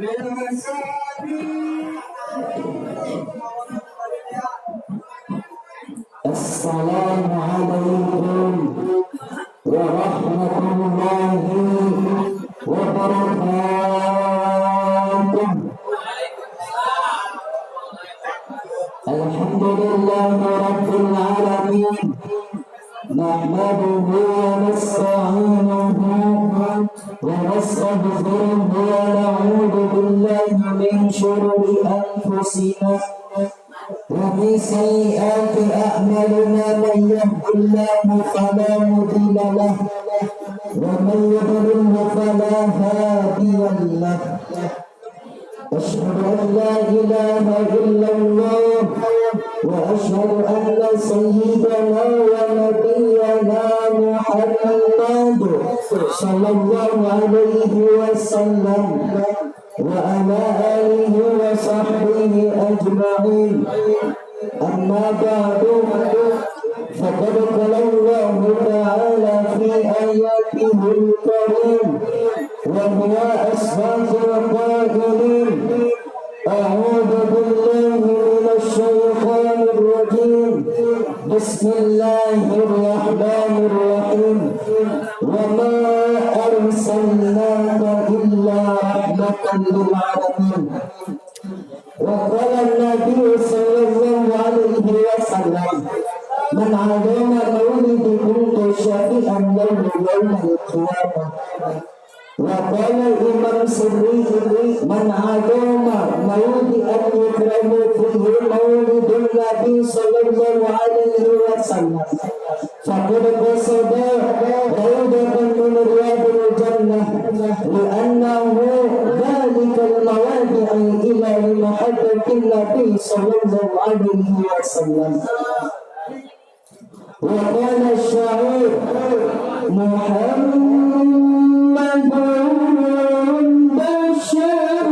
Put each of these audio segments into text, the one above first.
Assalamualaikum warahmatullahi wabarakatuh. Alhamdulillah rabbil alamin, نحمده ونستعينه ونستغفره، ونعوذ بالله من شرور أنفسنا ومن سيئات أعمالنا. من يهد الله فلا مضل له ومن يضلله فلا هادي له. أشهد أن لا إله إلا الله وأشهد أن سيدنا ونبينا محمد صلى الله عليه وسلم وعلى آله وصحبه أجمعين. أما بعد، فقد قال الله تعالى في آياته الكريم وهو أصدق القائلين: أعوذ بالله من الشيطان الرجيم، بسم الله الرحمن الرحيم، وما أرسلناك إلا رحمة للعالمين. وقال النبي صلى الله عليه وسلم: من عظم مولدي كنت شفيعا له يوم القيامة. وقال الإمام سري: من عظم موضعا يكرم فيه مولد النبي صلى الله عليه وسلم فقد قصد روضة من رياض الجنة، لأنه ذلك المواضع إلى لمحبة النبي صلى الله عليه وسلم. وقال الشاعر: محمد بشر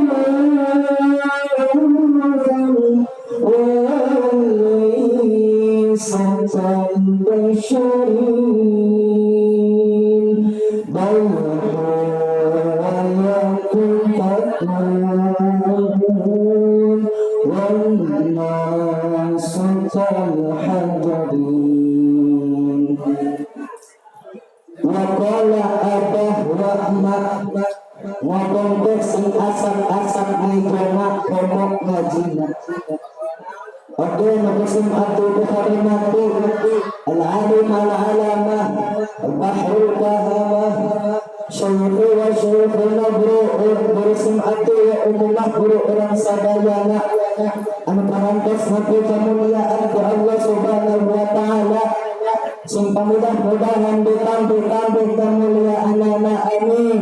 وليس كالبشر، بل هو يقطة والناس كالحجر. وقال abah wa mak ngomong sing asak-asak ngejona komok ngajina. Oke, nu abdi dihormati al-alim al-alamah al-bahrul kahamah syaikhul wa syaikhuna guru guru abdi wa umumah guru urang sadayana anu parantos nampi kemuliaan ku Allah Subhanahu wa Taala, sing pamudah-mudahan ditampi-tampi kemuliaanana, amin.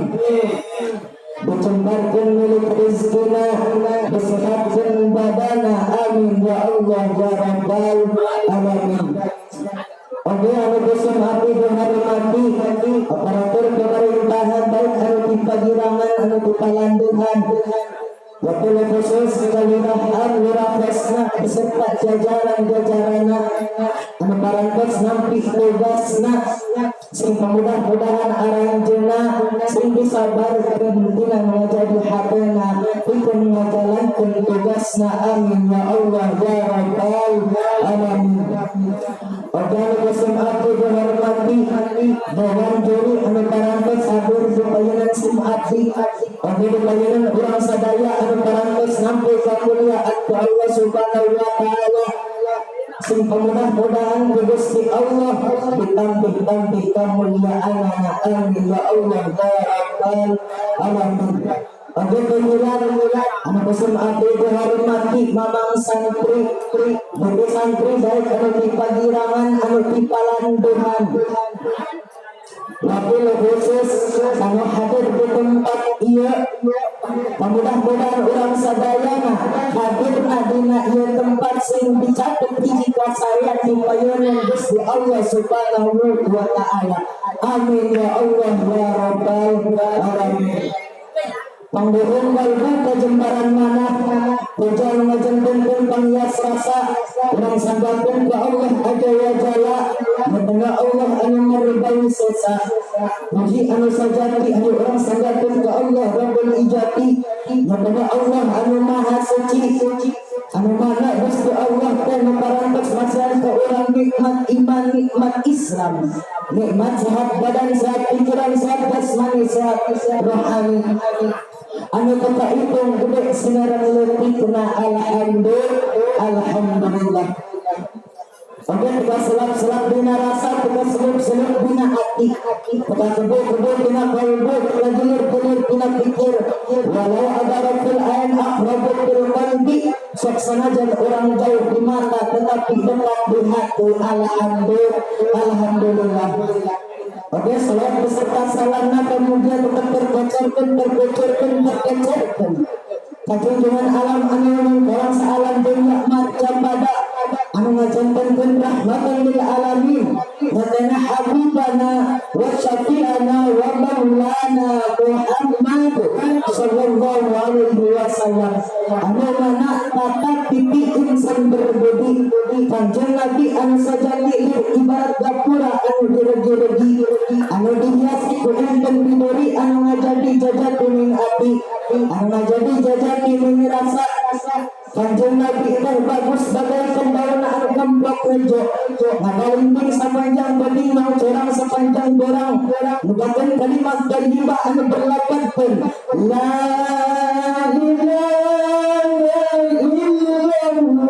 Dijembarkeun milik rizkina, disehatkeun badana, amin ya Allah ya Rabbal alamin. Oke, anu kusum abdi dihormati aparatur pemerintahan, baik anu di Pagirangan, anu di Palanduhan, wakil khusus kelurahan, lurah Kresna beserta jajaran-jajaranna anu parantos nampi tugasna, sing mudah-mudahan aranjeuna sing disabarkeun dina ngajadi hatena pikeun ngajalankeun tugasna, amin ya Allah ya Rabbal alamin. Oke, kusum abdi dihormati dewan juri anu parantos hadir di payunan sim abdi. Oke, di payunan urang sadaya anu parantos nampi kamuliaan ku Allah Subhanahu wa Taala, sing mudah-mudahan ku Gusti Allah ditampi-tampi kemuliaan, amin ya Allah ya Rabbal alamin. Oke, pengiran anu kusum abdi dihormati mamang santri, buku santri, baik anu di Pagirangan, anu di Palanduhan, wakil khusus anu hadir di tempat ieu, mudah-mudahan urang sadayana hadirna dina ieu tempat sing dicatet hiji kasaean di payunan Gusti Allah Subhanahu wa Taala, amin ya Allah ya Rabbal alamin. Pangduhung kalbu kajembaran manah. Puja anu ngajantenkeun panghias rasa. Urang sanggakeun ka Allah aja wa jalla. Maka Allah anu meridai sesa. Puji anu sajati anu urang sanggakeun ka Allah Rabbul Ijati. Maka Allah anu maha suci. Anu mana Gusti Allah teh nu parantos masihan ka urang nikmat iman, nikmat Islam, nikmat sehat badan, sehat pikiran, sehat jasmani, sehat rohani. Anu teu kahitung gede sinaran leutikna, alhamdulillah, alhamdulillah. Oke, teka selap-selap dina rasa, teka selup-selup dina hati, teka kebo-kebo dina kalbu, teka jelir-jelir dina pikir. Walau adarafil ain aqrabu fil qalbi, sok sanajan orang jauh di mata tetapi dekat di hati, alhamdulillah, alhamdulillah. Oke, salam beserta salamna kemudian tetap terkocorkan, terkocorkan, terkecerkan. Kajunjungan alam anu mengkorang alam dunia macam pada anu ngajantenkeun rahmatan lil alamin, nyatana habibana wa syafi'ana wa maulana Muhammad sallallahu alaihi wasallam, anu mana tata titi insan berbudi. Kanjeng Nabi anu sajati ibarat gapura anu diregi-regi, anu dihiasi ku inten biduri, anu ngajadi jajati ati, anu ngajadi jajati rasa. Kanjeng Nabi teh bagus bagaikan daun anu kemplok rejo, ngagalimbing sepanjang bening, mau corang sepanjang borang, nugakeun kalimat thayyibah anu berlafadzkeun la ilaha illallah,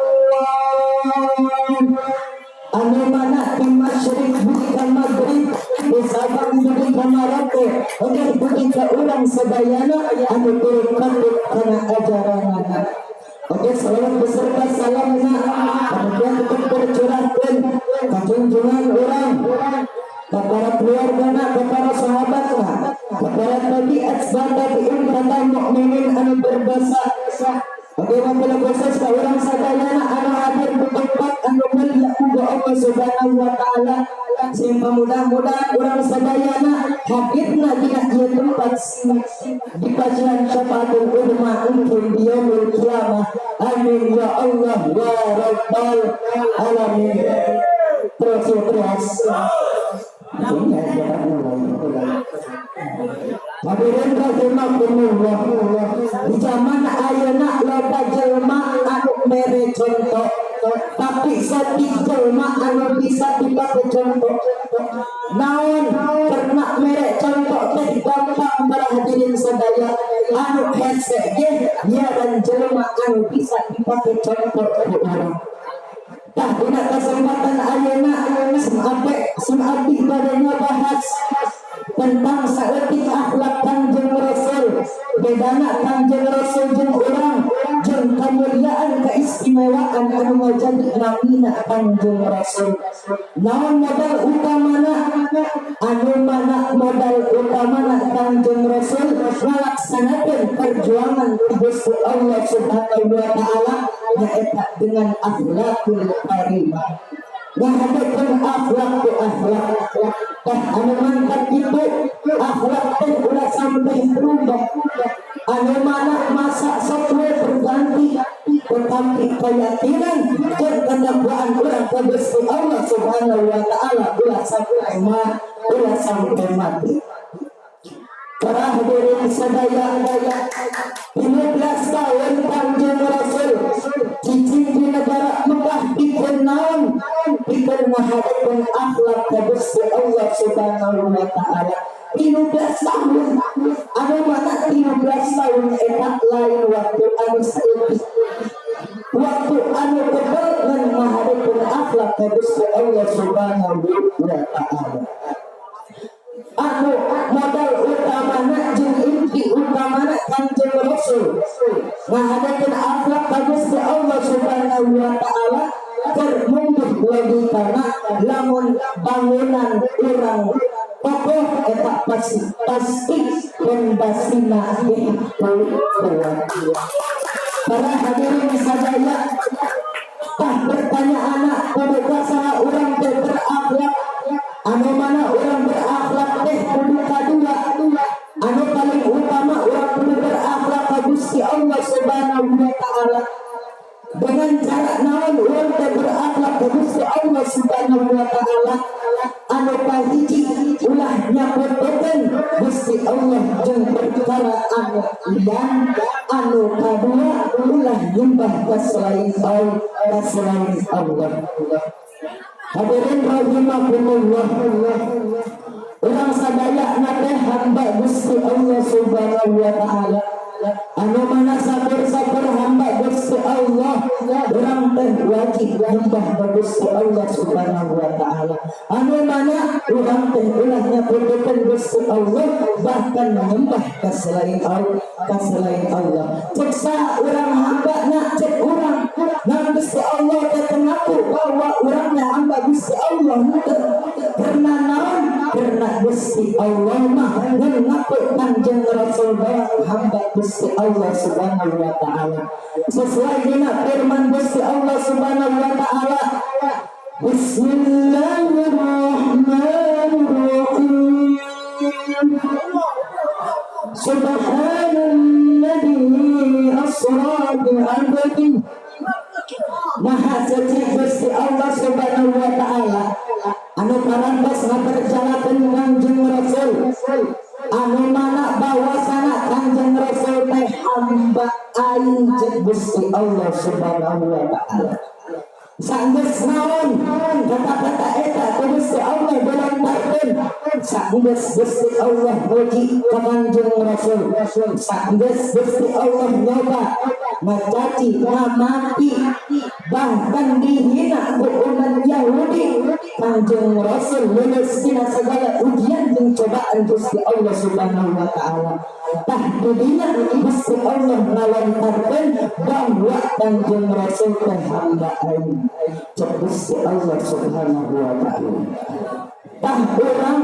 anu mana di masyrik budi ka maghrib, di Sabang budi ka Merauke, oke budi ka urang sadayana anu turut katut kana ajaranana. Oke, salawat beserta salamna kemudian tetap tercurahkan ke junjungan urang, ke para keluargana, ke para sahabatna, ke para tabi atba tabi'in, kata mukminin anu berdosa. Oke, wabil khusus ka urang sadayana anu hadir di tempat anu mulia ku Allah Subhanahu wa taala. Sing mudah-mudahan urang sadayana hadirna dina ieu tempat di kajian syafaatul uzma untuk di yaumil kiamah. Amin ya Allah ya rabbal alamin. Terus terus. Ini ya, mulai. Hadirin rahimakumullah. Di zaman ayeuna loba jelema anu mere contoh, tapi saeutik jelema anu bisa dipake contoh. Naon? Karena mere contoh teh gampang, para hadirin sadaya. Anu hese ge nyiaran jelema anu bisa dipake contoh ku urang. Tah, dina kesempatan ayeuna sampai abdi badanya bahas tentang saeutik akhlak Kanjeng Rasul, bedana Kanjeng Rasul jeung urang, jeung kemuliaan keistimewaan anu ngajadi namina Kanjeng Rasul. Naon modal utamana? Anu mana modal utamana Kanjeng Rasul ngalaksanakeun perjuangan di Gusti Allah Subhanahu wa taala nyaeta dengan akhlakul karimah, ngahadapkeun akhlak ku akhlak. Tah, anu mantap itu akhlak teh ulah sampai berubah, anu mana masa sok we berganti, tetapi keyakinan dan ketakwaan urang ka Gusti Allah Subhanahu wa taala ulah sampai mati. Para hadirin sadaya, 15 tahun Kanjeng Rasul cicing di negara Mekah pikeun naon? Pikeun ngahadapkeun akhlak ka Gusti Allah Subhanahu wa taala. 15 tahun, anu mana 15 tahun eta lain waktu anu saeutik, waktu anu tebal ngan ngahadapkeun akhlak ka Gusti Allah Subhanahu wa taala. Anu modal utamana jeung inti utamana Kanjeng Rasul ngahadapkeun akhlak ka Gusti Allah Subhanahu wa taala keur mungguh logikana, lamun bangunan urang kokoh eta pasti pasti pondasina ge kuat. Para hadirin sadaya, tah, pertanyaan kudu saha urang teh berakhlak? Anu mana urang berakhlak teh kudu kadua, anu paling utama urang kudu berakhlak ka Gusti Allah Subhanahu wa taala. Naon urang teh berakhlak ka Gusti Allah Subhanahu wa Taala? Anu kahiji, ulah nyapotokeun Gusti Allah jeung perkara anu lian. Anu kadua, ulah nyembah ka selain Allah, ka selain Allah. Hadirin rahimakumullah, urang sadaya teh hamba Gusti Allah Subhanahu wa Taala, anu mana sakur-sakur hamba Gusti Allah, urang teh wajib nyembah ka Gusti Allah Subhanahu wa Taala, anu mana urang teh ulah nyapotokeun Gusti Allah, bahkan menyembah ka selain Allah, ka selain Allah. Cek urang hamba na? Cek urang nah Gusti Allah teh ngaku bahwa urangnya hamba Gusti Allah henteu? Karena naon? Karena Gusti Allah mah ngaku Kanjeng Rasul bahwa hamba Gusti Allah Subhanahu wa Taala, sesuai dengan firman Gusti Allah Subhanahu wa Taala. Bismillahirrahmanirrahim. Subhanalladzi asra bi 'abdihi. Maha suci Gusti Allah Subhanahu wa Taala anu parantos ngaperjalakeun Kanjeng Rasul, anu mana bahwasana Kanjeng Rasul teh hamba aing, cek Gusti Allah Subhanahu wa Taala. Sanggeus naon kata-kata eta ku Gusti Allah dilontarkeun? Sanggeus Gusti Allah muji ka Kanjeng Rasul, sanggeus Gusti Allah nyoba ngacaci, ngamaki, bahkan dihina ku umat Yahudi, Kanjeng Rasul lulus dina segala ujian dan cobaan Gusti Allah Subhanahu wa Taala. Tah, didinya Gusti Allah ngalontarkeun bahwa Kanjeng Rasul teh hamba aing, cek Gusti Allah Subhanahu wa Taala. Tah, urang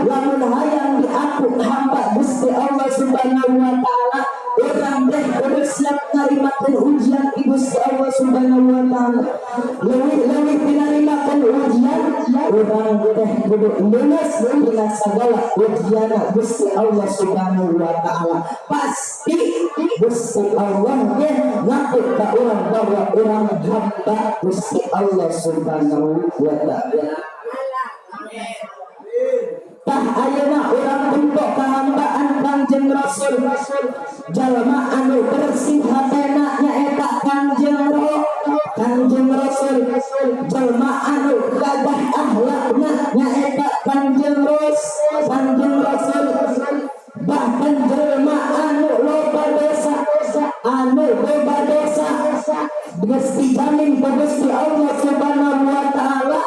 lamun hayang diaku hamba Gusti Allah Subhanahu wa Taala, urang teh kudu siap narimakeun ujian ti Gusti Allah Subhanahu wa Taala. Leuwih-leuwih tinarimakeun ujian, urang teh kudu lulus dina segala ujian Gusti Allah Subhanahu wa Taala. Pasti Gusti Allah teh ngaku ka urang bahwa urang hamba Gusti Allah Subhanahu wa Taala. Tah, ayeuna urang untuk kehambaan Kanjeng Rasul. Jalma anu bersih hatena nyaeta Kanjeng Rasul. Jalma anu gagah akhlakna nyaeta Kanjeng Rasul. Bahkan jalma anu loba dosa, anu loba dosa, geus dijamin ku Gusti Allah Subhanahu wa Taala,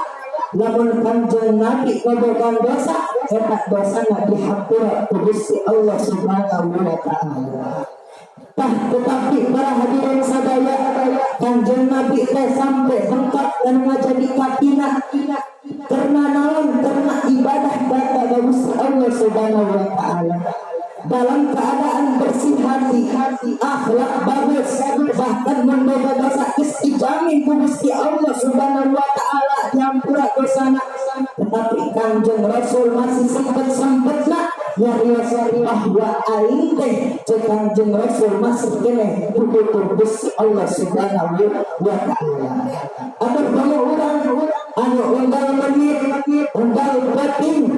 lamun Kanjeng Nabi ngabogaan dosa, eta dosana dihampura ku Gusti Allah Subhanahu wa Taala. Tah, tetapi para hadirin sadaya, Kanjeng Nabi teh sampai bengkak dan ngajadi katina. Karena naon? Karena ibadah kepada Gusti Allah Subhanahu wa Taala dalam keadaan bersih hati, akhlak bagus, bahkan membawa dosa geus dijamin ku Gusti Allah Subhanahu wa Taala diampura dosana. Tetapi Kanjeng Rasul masih sempet-sempetna nyarios bahwa aing teh, cek Kanjeng Rasul, masih keneh butuh Gusti Allah Subhanahu wa Taala. Atur kamu urang anu unggal menit, unggal penting,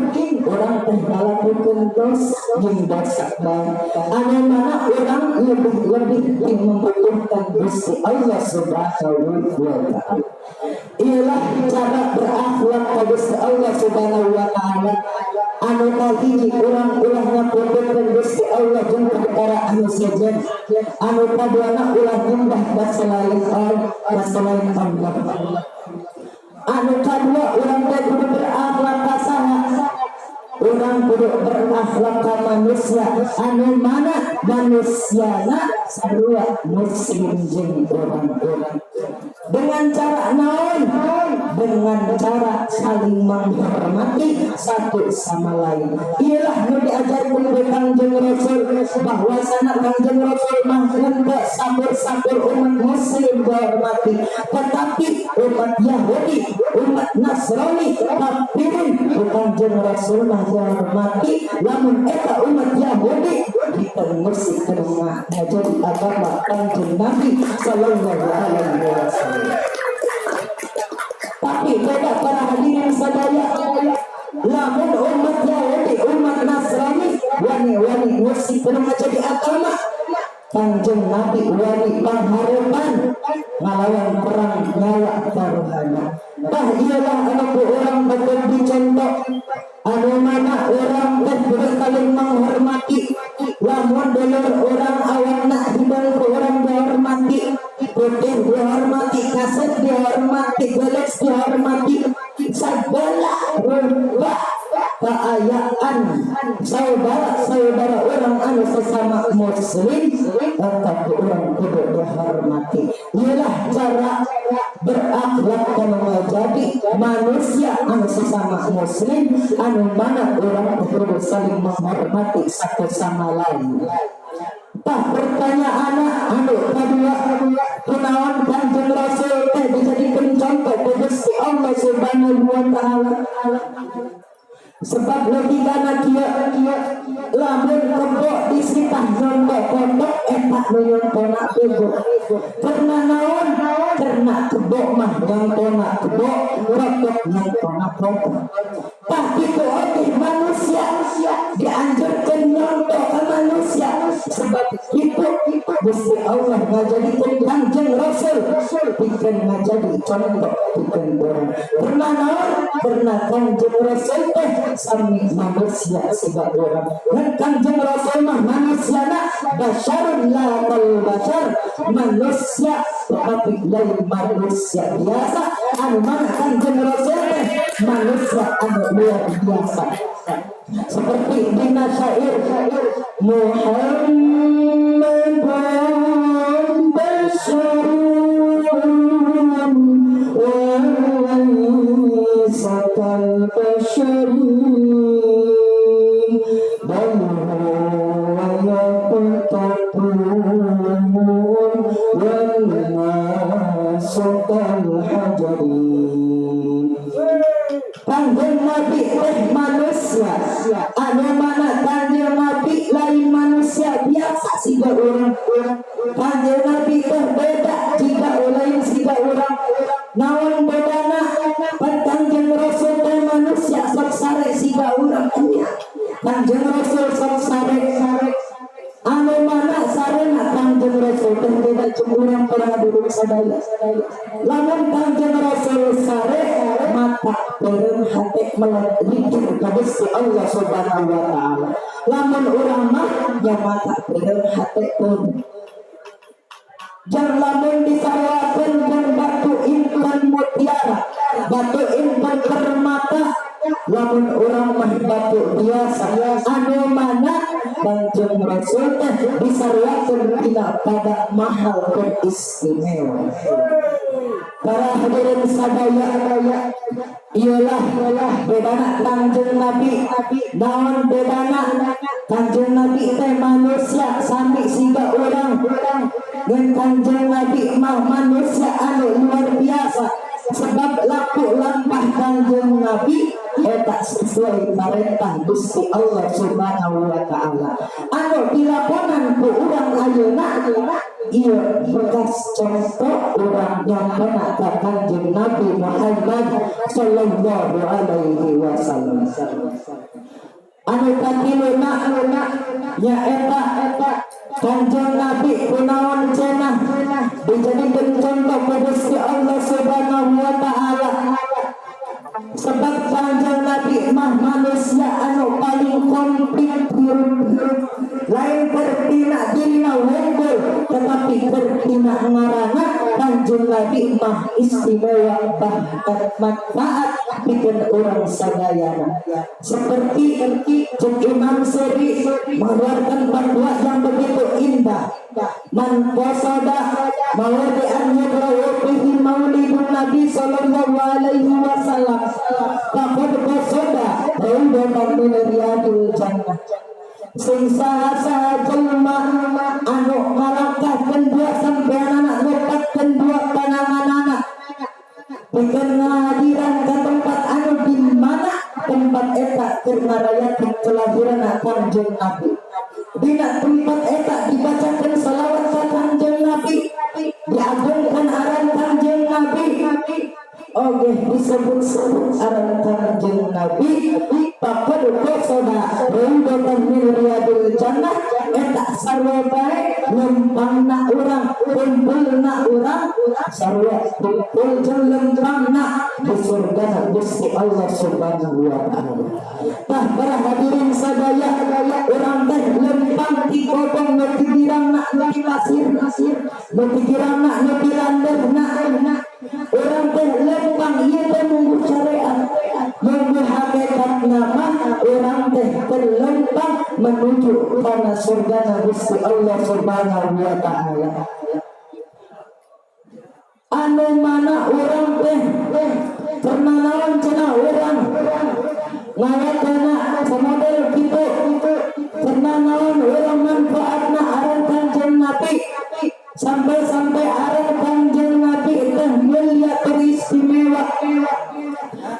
urang teh ngalakukeun dosa jeung dosa bae, anu mana urang lebih-lebih membutuhkan Gusti Allah Subhanahu wa Taala. Ialah cara berakhlak ka Gusti Allah Subhanahu wa Taala. Anu kahiji, urang ulah nyapotokeun Gusti Allah jeung perkara anu sejen. Anu kaduana, ulah nyembah ka selain Allah, ka selain Allah. Anu kadua, urang teh kudu berakhlak ka saha? Urang kudu berakhlak ka manusia anu mana manusiana sarua muslim jeung urang-urang. Dengan cara naon? Dengan cara saling menghormati satu sama lain. Ialah nu diajarkeun ku Kanjeng Rasul, bahwasana Kanjeng Rasul mah henteu sakur-sakur umat muslim dihormati, tetapi umat Yahudi, umat Nasrani, kafirin ku Kanjeng Rasul mah dihormati. Lamun eta umat Yahudi ditemusi keur jadi agama Kanjeng Nabi sallallahu alaihi wasallam. Tetapi beda, para hadirin sadaya, lamun umat Yahudi, umat Nasrani wani-wani musik jadi agama, Kanjeng Nabi wani pangharepan ngalawan perang nyawa taruhanna. Tah, iyalah anu ku urang patut dicontoh, anu mana urang teh kudu saling menghormati. Lamun dulur urang awakna hidung ku urang dihormati, putih dihormati, kasep dihormati, geles dihormati, segala rupa keayaan saudara-saudara urang anu sesama muslim tetap urang kudu dihormati. Ialah cara berakhlak kalau menjadi manusia anu sesama muslim, anu mana urang kudu saling menghormati satu sama lain. Tah, pertanyaan anu kedua, kunaon Kanjeng Rasul teh dijadikan contoh ku Gusti Allah Subhanahu wa Taala? Sebab logikana kieu, lamun kebo disitah nyonto kodok, eta nu nyontona bego. Karena naon? Karena kebo mah nyontona kebo, kodok nyontona kodok. Tah, kitu oge manusia dianjurkan nyonto ke manusia. Sebab itu Gusti Allah ngajadikeun Kanjeng Rasul pikeun ngajadi contoh pikeun urang. Karena naon? Karena Kanjeng Rasul teh sami manusia siga urang dan Kanjeng Rasul mah manusiana basyarun la kal bashar, manusia tetapi lain manusia biasa, anu mana Kanjeng Rasul teh manusia anu luar biasa, seperti dina syair Muhammadun basyarun wa laysa kal bashari bal huwa yaqtatun wan nasu kal hajari. Kanjeng Nabi teh manusia anu mana Kanjeng Nabi lain manusia biasa siga urang. Kanjeng Nabi teh beda jika lain siga urang. Naon bedana? Pan Kanjeng Rasul teh manusia sok sare siga urang nya. Kanjeng Rasul sok sare, anu mana sarena Kanjeng Rasul teh beda jeung urang, para dulur sadaya. Lamun Kanjeng Rasul sare, mata beureum, hate melek, zikir ka Gusti Allah Subhanahu wa Taala. Lamun urang mah ya mata beureum, hate beureum. Jang lamun disaruakeun jeung batu intan mutiara, batu intan permata, lamun urang mah batu biasa, anu mana Kanjeng Rasul teh disaruakeun tidak pada mahal dan istimewa. Para hadirin sadaya, ialah bedana Kanjeng Nabi. Naon bedana? Kanjeng Nabi teh manusia sami siga urang dan Kanjeng Nabi mah manusia anu luar biasa, sebab laku lampah Kanjeng Nabi eta sesuai perintah Gusti Allah Subhanahu wa Taala. Anu dilakonan ku urang ayeuna ieu bekas contoh urang nyontona ka Kanjeng Nabi Muhammad sallallahu alaihi wasallam. Anu katiluna nyaeta eta Kanjeng Nabi kunaon cenah dijadikan contoh ku Gusti Allah Subhanahu wa Taala? Sebab Kanjeng Nabi mah manusia anu paling komplit hirup, lain pertina dirina wungkul, tetapi pertina ngarana Kanjeng Nabi mah istimewa, bahkan manfaat bikin urang sadayana. Seperti Cek Imam Seri mengeluarkan fatwa yang begitu indah, man qasada mawdi'an yuqra'u fihi maulidun Nabi sallallahu alaihi wasallam faqad qasada raudhatan min riyadil jannah. Sing saha-saha jelma anu ngalangkahkeun dua sampeanana, ngupatkeun dua pananganana pikeun ngahadiran ke tempat anu di mana tempat eta keur ngarayakeun kelahiran Kanjeng Nabi, dina tempat eta dibacakeun salawat ka Kanjeng Nabi, diagungkan aran Kanjeng Nabi, oge. Oge disebut-sebut aran Kanjeng Nabi, faqad qasada raudatan min riyadil jannah. Eta sarua bae lempangna urang, kumpulna urang, sarua kumpul jeung lempangna di surga Gusti Allah Subhanahu wa Ta'ala. Tah, para hadirin sadaya, urang teh lempang ti kobong nu ti girangna, nu ti pasir, nu ti girangna, nu ti landeuhna. Urang teh lempang ieu teh nunggu carean, nunggu hakikatna mah urang teh terlempang menuju kana surga Gusti Allah Subhanahu wa Ta'ala. Anu mana urang teh pernah naon cenah urang ngayatana samodel kitu, pernah naon urang manfaatna aran Kanjeng Nabi, sampai-sampai aran Kanjeng Nabi teh mulia, teristimewa.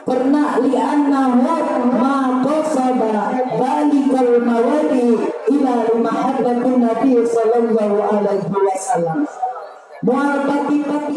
Pernah li'annahu ma qasada balikal mawadi ila mahabbatin Nabi sallallahu alaihi wasallam. Moal pati-pati.